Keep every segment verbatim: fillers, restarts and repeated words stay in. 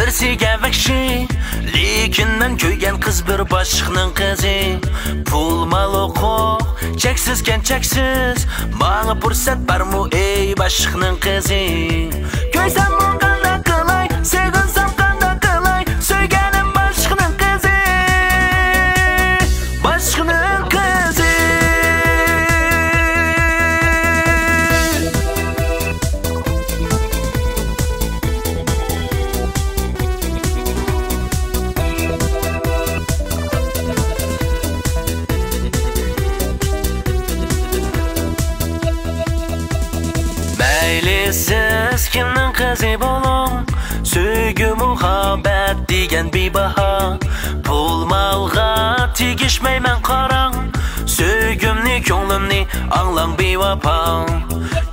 سىگە ۋەھشىي، لېكىن مەن كۆيگەن قىز بىر باشلىقنىڭ قىزى. پۇل مال ھوقۇق چەكسىزكەن چەكسىز، ماڭا پۇرسەت بارمۇ ئەي باشلىقنىڭ قىزى؟ كۆيسەممۇ قانداق قىلاي، سېغىنسام قانداق قىلاي، سۆيگەنىم باشلىقنىڭ قىزى، باشلىقنىڭ قىزى. مەيلى سىز كىمنىڭ قىزى بولۇڭ، سۆيگۈ مۇھەببەت دېگەن بىباھا. پۇل مالغا تېگىشمەيمەن قاراڭ، سۆيگۈمنى، كۆڭلۈمنى ئاڭلاڭ بىۋاپا.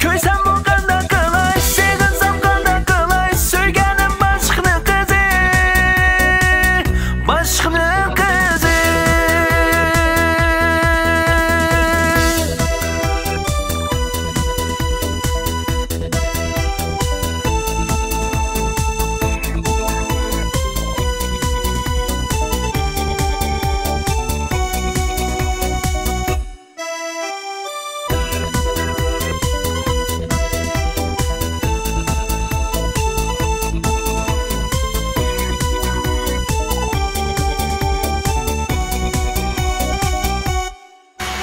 كۆيسەممۇ قانداق قىلاي، سېغىنسام قانداق قىلاي، سۆيگەنىم باشلىقنىڭ قىزى، باشلىقنىڭ قىزى.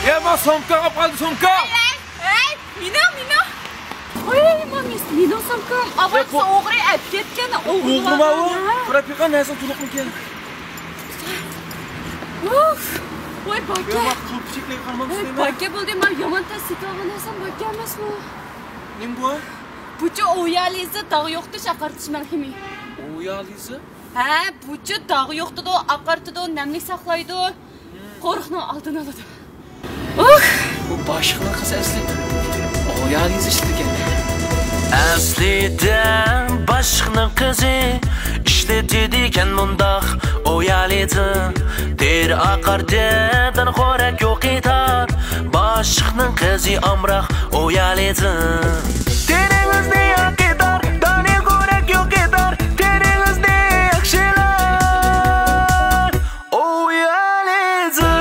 يا ما سومكا، قاپ قالدى سومكا. ھەي، ھەي، مېنىڭ، مېنىڭ. ۋاي، مامىس، مېنىڭ سومكام. ئاۋاي، يا، بۇ ئوغرى ئەپ كەتكەن، ئوغرى. ئوغرىمۇ ئۇ؟ ھە. قاراپ بېقىڭ، نەرسە تولۇقمىكەن؟ ئۇف. ۋاي، باكا. يا، ما قۇل پىچەكلەرگە قارىمامسىز؟ ۋاي، نېمە؟ باكا بولدى، ما يامان تەس سېتىۋالغان نەرسەم باكا ئەمەسمۇ؟ نېمە بۇ؟ بۇچۇ ئويالىزى داغ يوقىتىش ئاقارتىش مەلھىمى. ئويالىزى؟ ھە، بۇچۇ داغ يوقىتىدۇ، ئاقارتىدۇ، نەملىك ساقلايدۇ. قورۇقنىڭ ئالدىنى ئالىدۇ. ئۇھ! بۇ باشلىقنىڭ قىزى ئەسلى. ئويالىزى ئىشلىتىدىكەن. ئەسلىدە باشلىقنىڭ قىزى ئىشلىتىدىكەن مۇنداق ئويالىزى. تېرە ئاقارتىدىغان خورەك يوقىتار، باشلىقنىڭ قىزى ئامراق ئويالىزى. تېرىڭىزنى ئاقىتار، دانى خورەك يوقىتار، تېرىڭىزنى ياخشىلار. ئويالىزى.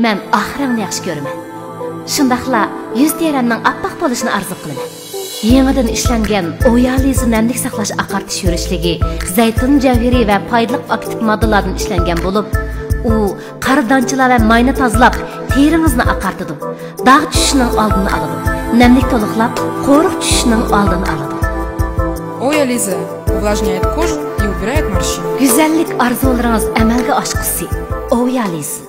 مەن ئاق رەڭنى ياخشى كۆرىمەن. شۇنداقلا يۈز تېرەمنىڭ ئاپئاق بولۇشىنى ئارزۇ قىلىمەن. يېڭىدىن ئىشلەنگەن ئويالىزى نەملىك ساقلاش ئاقارتىش يۈرۈشلۈكى زەيتۇن جەۋھىرى ۋە پايدىلىق ئاكتىپ ماددىلاردىن ئىشلەنگەن بولۇپ، ئۇ قارا دانچىلار ۋە ماينى تازىلاپ، تېرىڭىزنى ئاقارتىدۇ، داغ چۈشۈشنىڭ ئالدىنى ئالىدۇ، نەملىك تولۇقلاپ، قورۇق چۈشۈشنىڭ ئالدىنى ئالىدۇ. Оя Лиза увлажняет кожу и убирает морщины. گۈزەللىك ئارزۇلىرىڭىز ئەمەلگە ئاشقۇسى، ئويالىزى.